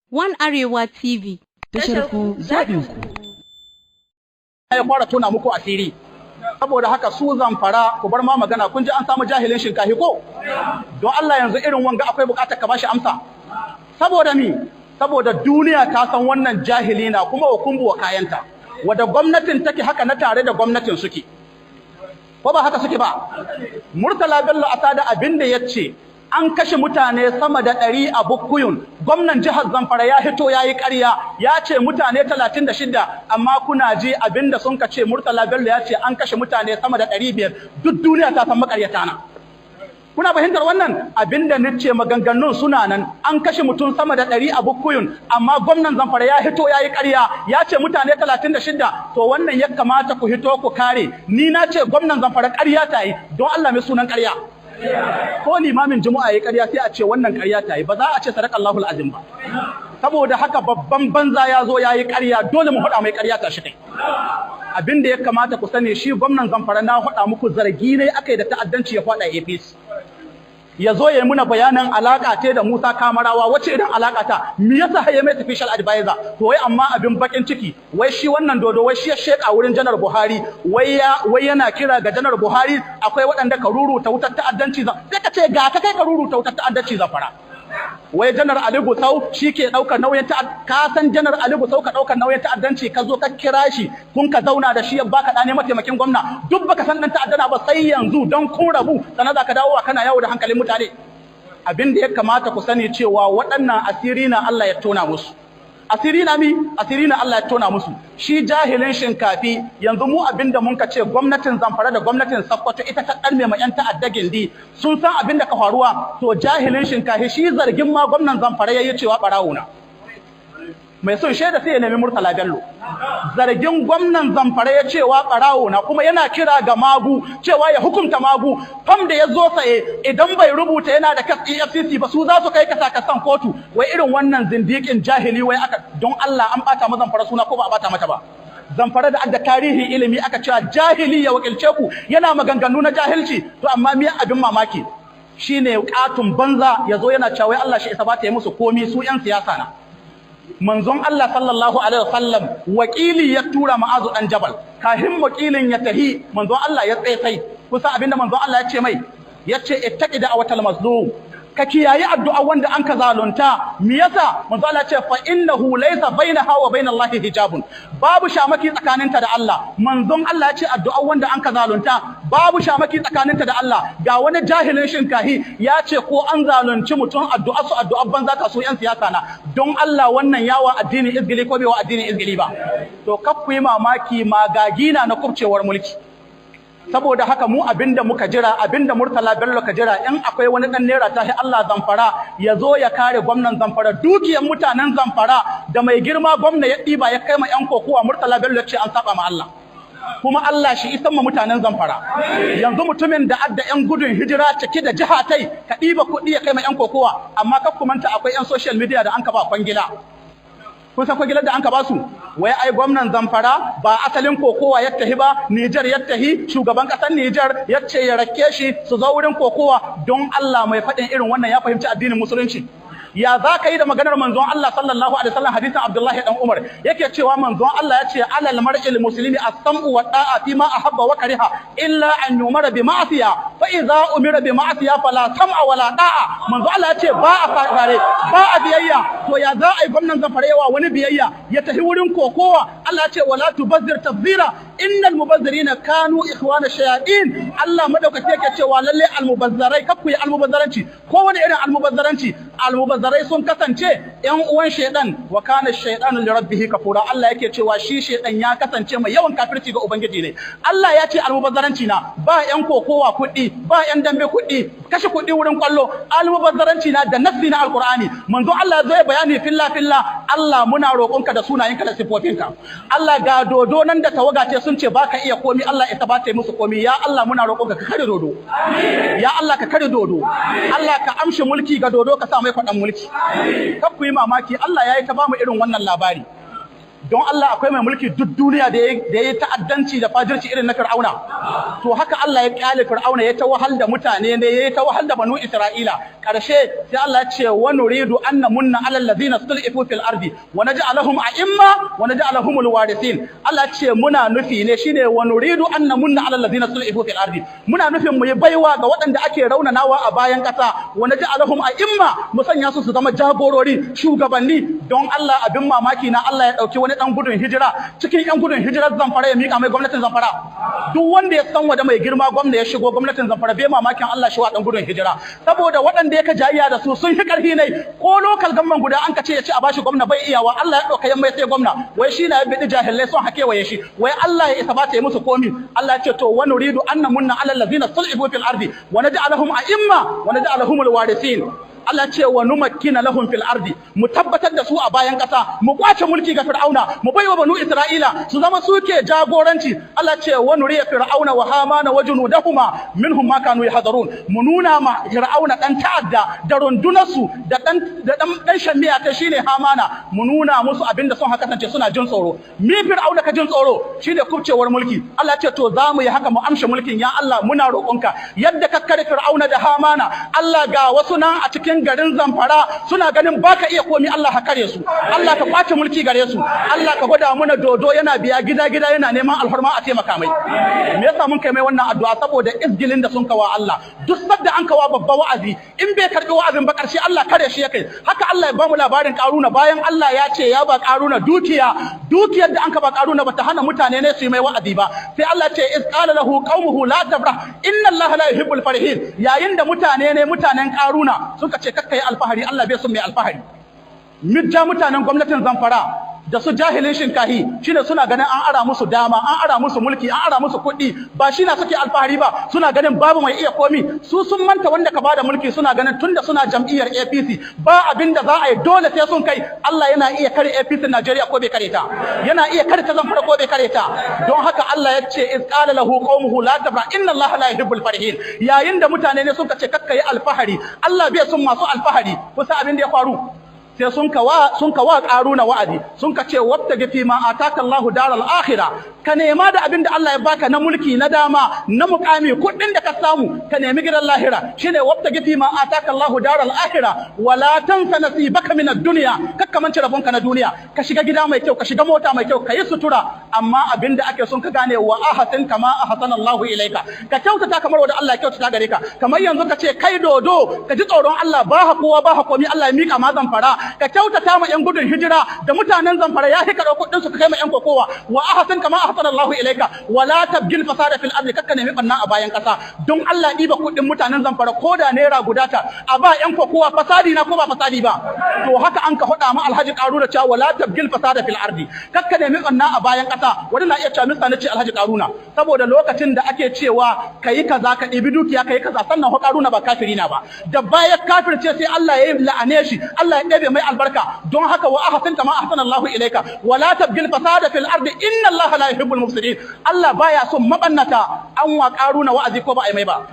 One Arewa TV. Tashar ku zaɓin ku. Ya fara tona muku asiri. Saboda haka su Zamfara, ku bar ma magana. Kun ji an samu jahilin shinkahi ko? Don Allah, yanzu irin wanga akwai bukatar ka bashi amsa? Saboda mi? Saboda duniya ta san wannan jahili na, kuma wa kumbu wa kayanta. Wada gwamnatin take haka na tare da gwamnatin suke. Ko ba haka suke ba? Murtala Bello Asada, abin da yace an kashe mutane sama da 100 a Bukkuyun. Gwamnan jihar Zamfara ya hito ya yi ƙarya, ya ce mutane 36, amma kuna ji abinda sun ka ce Murtala Bello ya ce an kashe mutane sama da 500. Duk duniya ta san makaryata na. Kuna fahimtar wannan? Abinda ni ce maganganun suna nan. An kashe mutum sama da 100 a Bukkuyun, amma gwamnan Zamfara ya hito ya yi ƙarya, ya ce mutane 36. To wannan ya kamata ku hito ku kare. Ni na ce gwamnan Zamfara ƙarya ta yi. Don Allah, mai sunan ƙarya? Ko limamin Juma'a yayi ƙarya, sai a ce wannan ƙarya ta yi, ba za a ce sadaqallahul azim ba. Saboda haka babban banza ya zo yayi ƙarya, dole mu faɗa mai ƙarya ta shi kai. Abin da ya kamata ku sani, shi gwamnan Zamfara, na faɗa muku, zargi ne akai da ta'addanci ya faɗa APC. Ya zo ya yi muna bayanin alaka ce da Musa Kamarawa, wace irin alaka ta? Me yasa ya mai special advisor? To wai amma abin bakin ciki, wai shi wannan dodo, wai shi ya sheka wurin Janar Buhari, wai yana kira ga Janar Buhari akwai waɗanda ka ruruta wutar ta'addanci. Sai ka ce ga ka kai ka ruruta wutar ta'addanci Zamfara. Wai Janar Ali Gusau shi ke ɗaukar nauyin ta. Ka san Janar Ali Gusau ka ɗaukar nauyin ta'addanci, ka zo ka kira shi, kun ka zauna da shi, ya baka ɗane mataimakin gwamna. Duk baka san ɗan ta'addana ba sai yanzu don kun rabu, sannan za ka dawo kana yawo da hankalin mutane. Abin da ya kamata ku sani cewa waɗannan asiri na Allah ya tona musu. Asiri na mi? Asiri na Allah ya tona musu. Shi jahilin Shinkafi, yanzu mu abinda mun ka ce, gwamnatin Zamfara da gwamnatin Sokoto ita ta ɗarme ma 'yan ta'adda gindi, sun san abin da ka faruwa. To jahilin Shinkafi shi zargin ma gwamnan Zamfara yayi cewa ɓarawo na. Mai son shaida sai ya nemi Murtala Bello. Zargin gwamnan Zamfara ya cewa ɓarawo na, kuma yana kira ga Magu cewa ya hukunta Magu fam da ya zo saye, idan bai rubuta yana da case EFCC ba, su za su kai kasa kasan kotu. Wai irin wannan zindiƙin jahili wai aka, don Allah, an bata ma Zamfara suna ko ba a bata mata ba? Zamfara da adda tarihin ilimi, aka cewa jahili ya wakilce ku yana maganganu na jahilci. To amma miya abin mamaki shine katun banza ya zo yana cewa wai Allah shi isa ba ta yi musu komi, su 'yan siyasa na. Manzon Allah sallallahu alaihi wasallam wakili ya tura, Ma'azu dan Jabal. Kahin wakilin ya tahi, manzon Allah ya tsaye. Kusa abinda manzon Allah ya ce mai, ya ce ittaqi da'watal mazlum, ka kiyayi addu'a wanda an ka zalunta. Me yasa? Manzo Allah ce fa innahu laysa bainaha wa bainallahi hijabun, babu shamaki tsakaninta da Allah. Manzon Allah ya ce addu'a wanda an ka zalunta babu shamaki tsakaninta da Allah. Ga wani jahilin Shinkahi ya ce ko an zalunci mutum, addu'a su addu'a banza ta, su yan siyasa na. Don Allah, wannan yawa addinin izgili ko bai wa addinin izgili ba? To kaf ku yi mamaki, magagina na kubcewar mulki. Saboda haka mu abinda muka jira, abinda Murtala Bello ka jira, in akwai wani dan naira tahi Allah Zamfara, ya zo ya kare gwamnan Zamfara. Dukiyar mutanen Zamfara da mai girma gwamna ya ɗiba ya kai ma yan kokowa, Murtala Bello ya ce an saba ma Allah, kuma Allah shi isan ma mutanen Zamfara. Yanzu mutumin da adda yan gudun hijira cike da jiha tai, ka ɗiba kuɗi ya kai ma yan kokowa. Amma kar ku manta akwai yan social media da an ka ba kwangila. Kun san kwangilar da an ka ba su? Wai ai gwamnan Zamfara ba asalin kokowa ya tahi ba, Niger ya tahi. Shugaban kasar Niger ya ce ya rake shi su zo wurin kokowa. Don Allah, mai faɗin irin wannan ya fahimci addinin Musulunci? Ya za ka yi da maganar manzon Allah sallallahu alaihi wasallam, hadisin Abdullahi dan Umar, yake cewa manzon Allah ya ce alal mar'il muslimi as-sam'u wa ta'a fi ma ahabba wa kariha illa an yumara bi ma'siya, fa idza umira bi ma'siya fala sam'a wala ta'a. Manzon Allah ya ce ba a fare, ba a biyayya. To ya za a yi gwamnan Zamfara yawa wani biyayya ya tafi wurin kokowa? Allah ya ce wala tubazzir tabzira, innal mubazzirina kanu ikhwana shayatin. Allah madaukaki yake cewa lalle almubazzarai, kakku yi almubazzaranci, ko wani irin almubazzaranci, almubazzarai sun kasance yan uwan shaydan. Wa kana shaytanu li rabbih kafura. Allah yake cewa shi shaydan ya kasance mai yawan kafirci ga ubangiji ne. Allah ya ce almubazzaranci na ba yan kokowa kuɗi, ba yan dambe kuɗi, kashe kuɗi wurin kwallo almubazzaranci na, da nassi na Alqur'ani. Manzo Allah zai bayani filla filla. Allah, muna roƙonka da sunayenka da sifofinka. Allah, ga dodo nan da tawaga ce sun ce baka iya komi, Allah ita ba ta yi musu komi. Ya Allah, muna roƙonka ka kare dodo. Ya Allah, ka kare dodo. Allah, ka amshi mulki ga dodo, ka sa mai kwaɗan mulki. Kar ku yi mamaki, Allah ya yi ta bamu irin wannan labari. Don Allah akwai mai mulki duk duniya da ya ta'addanci da fajirci irin na Fir'auna? To haka Allah ya kyale Fir'auna ya ta wahal da mutane ne, ya ta wahal da banu Isra'ila. Karshe sai Allah ya ce wa nuridu an namunna alal ladina stul'ifu fil ardi wa naj'alahum a'imma wa naj'alahumul warithin. Allah ya ce muna nufi ne shine wa nuridu an namunna alal ladina stul'ifu fil ardi, muna nufin mu yi baiwa ga waɗanda ake raunanawa a bayan ƙasa, wa naj'alahum a'imma, mu sanya su su zama jagorori, shugabanni. Don Allah abin mamaki na Allah ya dauki wani dan gudun hijira cikin yan gudun hijirar Zamfara ya mika mai gwamnatin Zamfara. Duk wanda ya san wanda mai girma gwamna ya shigo gwamnatin Zamfara bai mamakin Allah shi wa dan gudun hijira, saboda waɗanda yake jayayya da su sun fi karfi ne. Ko local government guda an ka ce ya ci a bashi gwamna bai iyawa, Allah ya dauka yan mai sai gwamna, wai shi na ya bidi jahilai sun hakewaye shi, wai Allah ya isa ba ta yi musu komi. Allah ya ce to wa nuridu an namunna alal ladzina sul'ibu fil ardi wa naj'alahum a'imma wa naj'alahumul warithin. Allah ce wa numakkina lahum fil ardi, mu tabbatar da su a bayan ƙasa, mu kwace mulki ga Fir'auna, mu baiwa banu Isra'ila su zama suke jagoranci. Allah ce wa nuriya Fir'auna wa Hamana wa junudahuma minhum ma kanu yahzarun, mu nuna ma Fir'auna dan ta'adda da rundunarsu da dan da dan shamiya ta shine Hamana, mu nuna musu abinda sun haka kasance suna jin tsoro. Mi Fir'auna ka jin tsoro shine kubcewar mulki. Allah ce to za mu yi haka mu amshe mulkin, ya Allah muna roƙonka yadda ka kare Fir'auna da Hamana, Allah ga wasu nan a cikin garin Zamfara suna ganin baka iya komi, Allah ka kare su, Allah ka kwace mulki gare su, Allah ka gwada mana dodo yana biya gida gida yana neman alfarma a taimaka mai. Me yasa mun kai mai wannan addu'a? Saboda izgilin da sun kawa Allah. Duk sadda an kawa babba wa'azi in bai karbi wa'azin ba karshe Allah kare shi ya kai. Haka Allah ya bamu labarin Karuna, bayan Allah ya ce ya ba Karuna dukiya, dukiyar da an ka ba Karuna bata hana mutane ne su yi mai wa'azi ba. Sai Allah ce iz qala lahu qaumuhu la tafrah inna Allah la yuhibbul farihin. Yayin da mutane ne mutanen Karuna suka ce kakka yi alfahari, Allah bai son mai alfahari. Mijja mutanen gwamnatin Zamfara da su jahilin shinkahi shine suna ganin an ara musu dama, an ara musu mulki, an ara musu kuɗi, ba shi na suke alfahari ba, suna ganin babu mai iya komi. Su sun manta wanda ka bada mulki, suna ganin tunda suna jam'iyyar APC ba abin da za a yi dole sai sun kai. Allah yana iya kare APC Najeriya ko bai kare ta, yana iya kare ta Zamfara ko bai kare ta. Don haka Allah ya ce iz qala lahu qaumuhu la tafrah inna Allah la yuhibbul farihin. Yayin da mutane ne suka ce kakka yi alfahari, Allah bai son masu alfahari. Kusa abin da ya faru sai sun kawa Karuna wa'azi, sun ka ce wabtagi fi ma ataka Allahu daral akhirah, ka nema da abin da Allah ya baka na mulki, na dama, na mukami, kuɗin da ka samu ka nemi gidan lahira, shine wabtagi fi ma ataka Allahu daral akhirah wala tansa nasibaka min ad-dunya, kakka mance rabonka na duniya, ka shiga gida mai kyau, ka shiga mota mai kyau, ka yi sutura, amma abin da ake son ka gane wa ahsin kama ahsana Allahu ilaika, ka kyautata kamar wanda Allah ya kyautata gare ka. Kamar yanzu ka ce kai dodo ka ji tsoron Allah, ba kowa ba komi, Allah ya mika ma Zamfara, ka kyautata ma yan gudun hijira da mutanen Zamfara ya hika kuɗin su ka kai ma yan kokowa. Wa ahsin kama ahsana Allahu ilaika wala tabgil fasada fil ardi, kakka nemi banna a bayan kasa. Don Allah diba kuɗin mutanen Zamfara ko da naira guda ta a ba yan kokowa, fasadi na ko ba fasadi ba? To haka an ka faɗa ma Alhaji Karuna cewa wala tabgil fasada fil ardi, kakka nemi banna a bayan kasa. Wani na iya cewa mista nace Alhaji Karuna, saboda lokacin da ake cewa kayi kaza ka ɗibi dukiya kayi kaza, sannan Karuna ba kafiri na ba, da baya kafirce sai Allah ya la'ane shi, Allah ya ɗebe mai albarka. Don haka wa ahsin kama ahsana Allahu ilaika wala tabgil fasada fil ardi inna Allaha la yuhibbul mufsidin. Allah baya son mabannata. An wa Karuna wa'azi ko ba ai mai ba,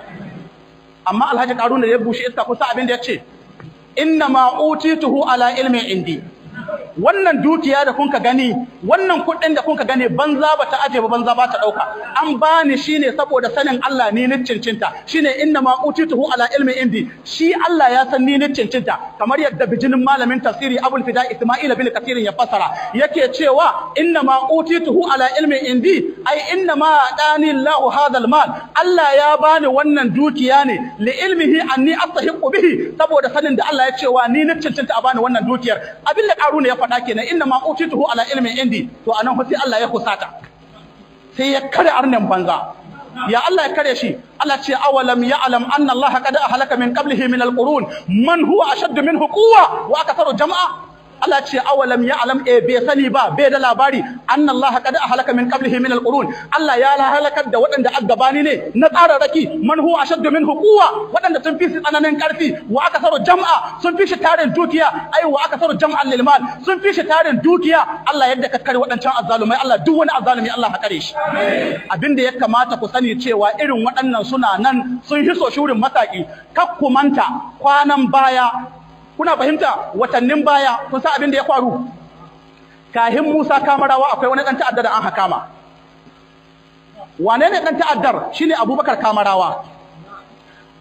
amma Alhaji Karuna ya bushe iska kusa abin da yace inna ma utituhu ala ilmin indi, wannan dukiya da kunka gani, wannan kuɗin da kunka gani, banza ba ta aje ba, banza ba ta ɗauka, an bani shine saboda sanin Allah ni ni cincinta, shine inna ma utituhu ala ilmi indi, shi Allah ya san ni ni cincinta. Kamar yadda bijinin malamin tafsiri Abul Fida Isma'il bin Kathir ya fasara yake cewa inna ma utituhu ala ilmi indi ai inna ma dani Allahu hadha mal, Allah ya bani wannan dukiya ne li ilmihi anni astahiqu bihi, saboda sanin da Allah ya cewa ni ni cincinta a bani wannan dukiyar. Abin da Karuna ya faɗa kenan inna ma utituhu ala ilmin indi. To anan fa sai Allah ya kusata, sai ya kare arnan banza. Ya Allah ya kare shi, Allah ce awalam ya'lam anna Allah qad ahlaka min qablihi min alqurun man huwa ashaddu minhu quwwa wa aktharu jam'a. Allah ce awalam ya'lam, bai sani ba, bai da labari anna Allah qad ahlaka min qablihi min alqurun, Allah ya halakar da waɗanda aggabani ne na tsararraki, man huwa ashaddu minhu quwwa, waɗanda sun fi shi tsananin ƙarfi, wa aktharu jam'a, sun fi shi tarin dukiya, ai wa aktharu jam'an lil mal, sun fi shi tarin dukiya. Allah yadda ka kare waɗancan azzalumai, Allah duk wani azzalumi Allah ka kare shi. Abinda ya kamata ku sani cewa irin waɗannan suna nan sun hiso shurin mataki. Kakkumanta kwanan baya, kuna fahimta, watannin baya kun san abin da ya faru. Kahin Musa Kamarawa akwai wani dan ta'adda da an hakama. Wane ne dan ta'addar? Shine Abubakar Kamarawa.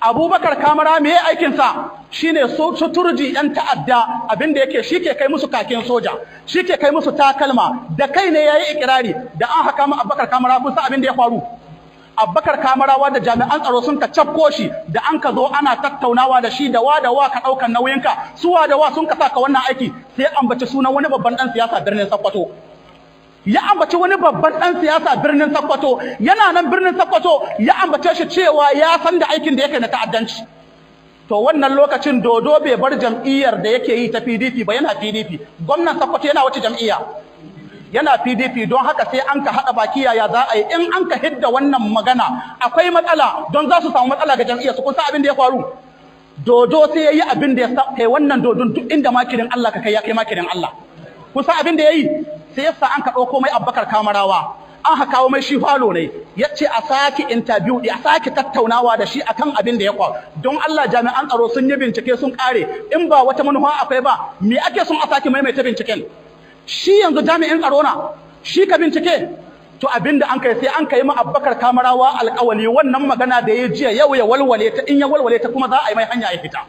Abubakar Kamara me aikin sa? Shine suturji yan ta'adda, abinda yake shi ke kai musu kakin soja, shi ke kai musu takalma, da kai ne yayi ikirari da an hakama Abubakar Kamarawa. Kun san abin da ya faru? Abubakar Kamarawa da jami'an tsaro sun ka cafko shi, da an ka zo ana tattaunawa da shi, da wa da wa ka ɗaukan nauyinka, su wa da wa sun ka saka wannan aiki, sai ambaci sunan wani babban ɗan siyasa birnin Sokoto. Ya ambaci wani babban ɗan siyasa birnin Sokoto, yana nan birnin Sokoto, ya ambace shi cewa ya san da aikin da yake na ta'addanci. To wannan lokacin Dodo bai bar jam'iyyar da yake yi ta PDP ba, yana PDP. Gwamnan Sokoto yana wace jam'iyya? Yana PDP. Don haka sai an ka haɗa baki, yaya za a yi in an ka hidda wannan magana akwai matsala, don za su samu matsala ga jam'iyyar su. Kun san abin da ya faru? Dodo sai yayi abin da ya sa kai wannan dodon duk inda makirin Allah ka kai ya kai makirin Allah. Kun san abin da yayi? Sai yasa an ka ɗauko mai Abubakar Kamarawa, an ha kawo mai shi falo ne, yace a sake interview, a sake tattaunawa da shi akan abin da ya faru. Don Allah jami'an tsaro sun yi bincike sun kare, in ba wata manufa akwai ba, me ake son a sake maimaita binciken? Shi yanzu jami'in tsaro na shi ka bincike. To abinda an kai, sai an kai ma Abubakar Kamarawa alƙawali, wannan magana da ya jiya yau ya walwale ta, in ya walwale ta kuma za a yi mai hanya ya fita.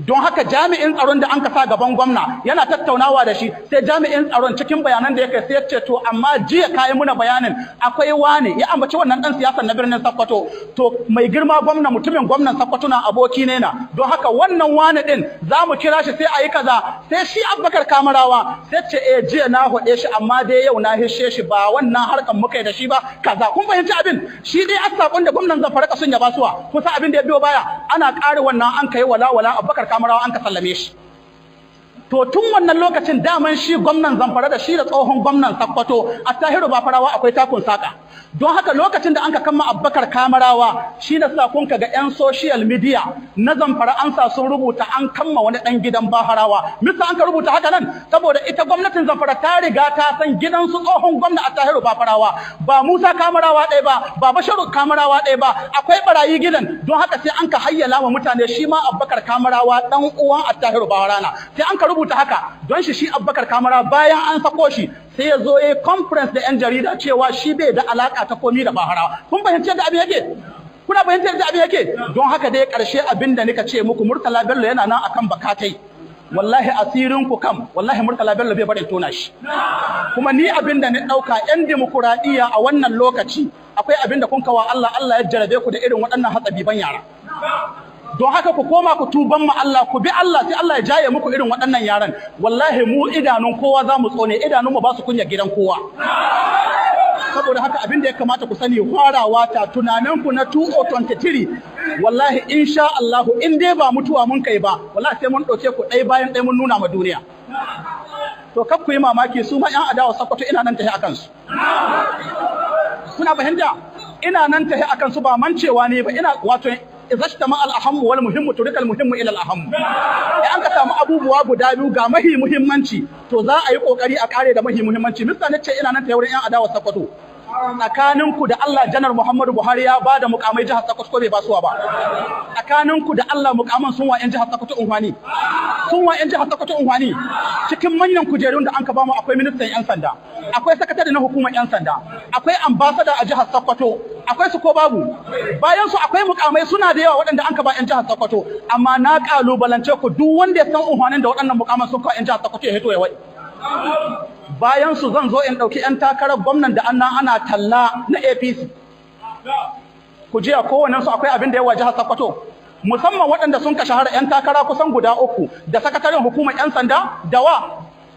Don haka jami'in tsaron da an ka sa gaban gwamna yana tattaunawa da shi, sai jami'in tsaron cikin bayanan da ya kai sai ya ce to amma jiya kayi muna bayanin akwai wane, ya ambaci wannan dan siyasar na birnin Sokoto. To mai girma gwamna, mutumin gwamnan Sokoto na aboki ne na, don haka wannan wane din za mu kira shi sai a yi kaza. Sai shi Abubakar Kamarawa sai ce eh jiya na hode shi, amma dai yau na hishe shi, ba wannan harkan muka yi da shi ba kaza. Kun fahimci abin? Shi dai asakon da gwamnan Zamfara ka sun ya basuwa. Kun san abin da ya biyo baya? Ana ƙare wannan an kai wala wala, Abubakar Kamarawa an ka sallame shi. To tun wannan lokacin daman shi gwamnan Zamfara da shi da tsohon gwamnan Sokoto Attahiru Bafarawa akwai takun saka. Don haka lokacin da an ka kama Abubakar Kamarawa, shi da sa kun ga yan social media na Zamfara an sa sun rubuta an kamma wani dan gidan Baharawa. Misa an ka rubuta haka nan? Saboda ita gwamnatin Zamfara ta riga ta san gidan su tsohon gwamna Attahiru Bafarawa, ba Musa Kamarawa ɗaya ba, ba Basharu Kamarawa ɗaya ba, akwai barayi gidan. Don haka sai an ka hayyala wa mutane shi ma Abubakar Kamarawa dan uwan Attahiru Baharana, sai an ka rubuta haka. Don shi Abubakar Kamara bayan an sako shi sai ya zo yayi conference da yan jarida cewa shi bai da alaka ta komi da Baharawa. Kun fahimci yadda abin yake? Kuna fahimci yadda abin yake? Don haka dai karshe abin da nika ce muku, Murtala Bello yana nan akan bakatai. Wallahi asirin ku kam, wallahi Murtala Bello bai barin tona shi. Kuma ni abin da ni dauka, yan dimokuraɗiyya a wannan lokaci akwai abin da kun kawa Allah, Allah ya jarabe ku da irin waɗannan hatsabiban yara. Don haka ku koma ku tuban ma Allah, ku bi Allah, sai Allah ya jaye muku irin waɗannan yaran. Wallahi mu idanun kowa za mu tsone, idanun mu ba su kunya gidan kowa. Saboda haka abin da ya kamata ku sani, farawa ta tunanin ku na 2023, wallahi insha Allah in dai ba mutuwa mun kai ba, wallahi sai mun ɗauke ku ɗaya bayan ɗaya mun nuna ma duniya. To kar ku yi mamaki, su ma ƴan adawa Sokoto ina nan tahi akan su. Kuna fahimta? Ina nan tahi akan su, ba mancewa ne ba. Ina wato izajtama al-ahammu wal muhimmu turika al-muhimmu ila al-ahammu. In an ka samu abubuwa guda biyu ga mahi muhimmanci, to za a yi kokari a kare da mahi muhimmanci. Misali ce ina nan ta wurin yan adawa Sokoto, tsakanin ku da Allah Janar Muhammadu Buhari ya bada mukamai jihar Sokoto ko bai basuwa ba? Tsakanin ku da Allah mukaman sun wa yan jihar Sokoto unhwani? Sun wa yan jihar Sokoto unhwani? Cikin manyan kujerun da an ka bamu akwai ministan yan sanda, akwai sakatare na hukumar yan sanda, akwai ambassador a jihar Sokoto, akwai su ko babu? Bayan su akwai mukamai suna da yawa waɗanda an ka ba yan jihar Sokoto. Amma na kalubalance ku, duk wanda ya san unhwanin da waɗannan mukaman sun kawo yan jihar Sokoto ya hito ya wai. Bayan su zan zo in ɗauki 'yan takarar gwamnan da annan ana talla na APC. Ku jiya, kowannen su akwai abin da yawa jihar Sokoto, musamman waɗanda sun ka shahara 'yan takara kusan guda uku, da sakataren hukumar 'yan sanda, da wa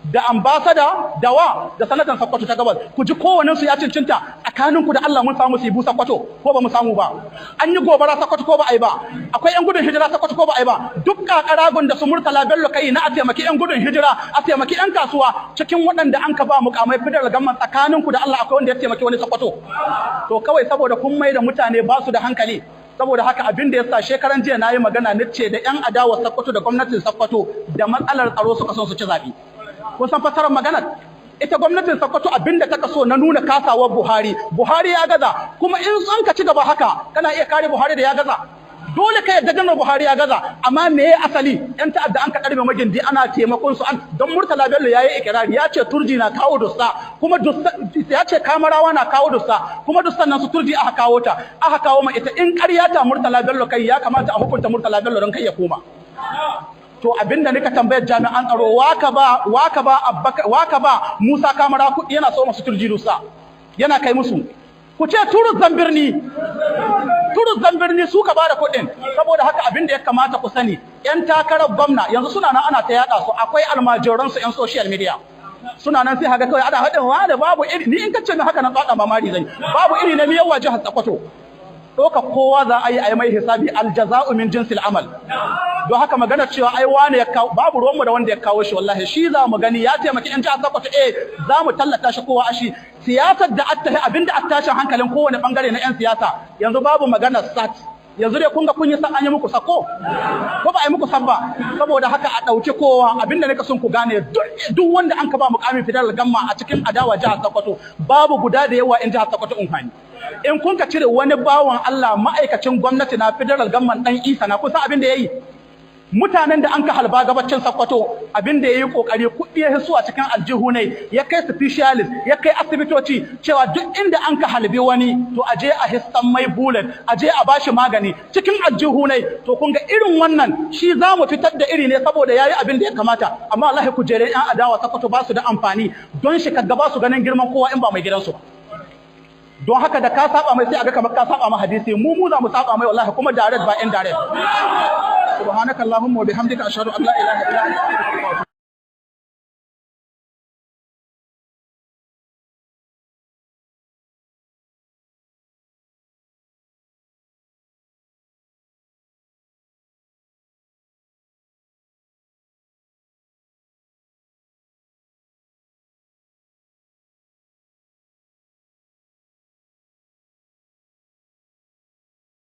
da ambasada, da wa da sanatan Sokoto ta gabas. Ku ji, kowannen su ya cincinta? Tsakaninku da Allah mun samu su yi Sokoto ko ba mu samu ba? An yi gobara Sokoto ko ba ai ba? Akwai yan gudun hijira Sokoto ko ba ai ba? Duk kakaragun da su Murtala Bello kai na a taimaki yan gudun hijira, a taimaki yan kasuwa, cikin waɗanda an ka ba mukamai federal government, tsakaninku da Allah akwai wanda ya taimaki wani Sokoto? To kawai saboda kun mai da mutane ba su da hankali. Saboda haka abin da yasa shekaran jiya nayi magana nace da yan adawa Sokoto da gwamnatin Sokoto da matsalar tsaro suka son su ci zabi. Kun san fasarar maganar? Ita gwamnatin Sokoto abinda ta kaso na nuna kasawar Buhari, Buhari ya gaza, kuma in an ka ci gaba haka kana iya kare Buhari da ya gaza. Dole ka yadda Janar Buhari ya gaza, amma me ya asali? Yan ta'adda an ka karbe magindi ana taimakon su an don Murtala Bello yayi ikirari, ya ce Turji na kawo dussa, kuma dussa ya ce Kamarawa na kawo dussa, kuma dussan nan su Turji aka kawo ta, aka kawo ma ita. In ƙarya ta Murtala Bello kai, ya kamata a hukunta Murtala Bello don kai ya koma. To abinda nika tambayar jami'an tsaro, waka ba Abbaka, waka ba Musa Kamara kuɗi yana so masu Turji dussa yana kai musu? Ku ce turu zambirni, turu zambirni su ka bada kuɗin. Saboda haka abin da ya kamata ku sani, yan takarar gwamna yanzu suna nan ana ta yada su, akwai almajiran su yan social media suna nan, sai haka kawai ana haɗin wa da babu iri. Ni in kace min haka nan tsada mamari zan, babu iri na miyawa jihar Sokoto. Ɗauka kowa za a yi, a yi mai hisabi, aljaza'u min jinsil amal. Don haka magana cewa ai wane ya kawo, babu ruwanmu da wanda ya kawo shi. Wallahi shi za mu gani ya taimaki yan jihar Sokoto, za mu tallata shi kowa ashi. Siyasar da attahi, abinda attashin hankalin kowane bangare na yan siyasa yanzu, babu magana sat. Yanzu dai kun ga kun yi san an yi muku sako ko ba a yi muku san ba. Saboda haka a ɗauki kowa. Abinda nika son ku gane, duk wanda an ka ba mukamin federal government a cikin adawa jihar Sokoto, babu guda da yawa in jihar Sokoto umfani. In kun ka cire wani bawan Allah ma'aikacin gwamnati na federal government dan Isa na kusa, abin da yayi, mutanen da an ka halba gabacin Sokoto, abin da yayi kokari, kuɗi ya hisu a cikin aljihu ne, ya kai specialist, ya kai asibitoci, cewa duk inda an ka halbi wani to a je a hissan mai bullet, a je a bashi magani cikin aljihu ne. To kun ga irin wannan shi za mu fitar da iri ne, saboda yayi abin da ya kamata. Amma wallahi kujerun yan adawa Sokoto ba su da amfani, don shi kaga ba su ganin girman kowa in ba mai gidansu ba. Don haka da ka saba mai sai aga kamar ka saba ma hadisi. Mu za mu saba mai wallahi, kuma direct ba indirect. Subhanakallahumma wa bihamdika, ashhadu an la ilaha illa anta, astaghfiruka.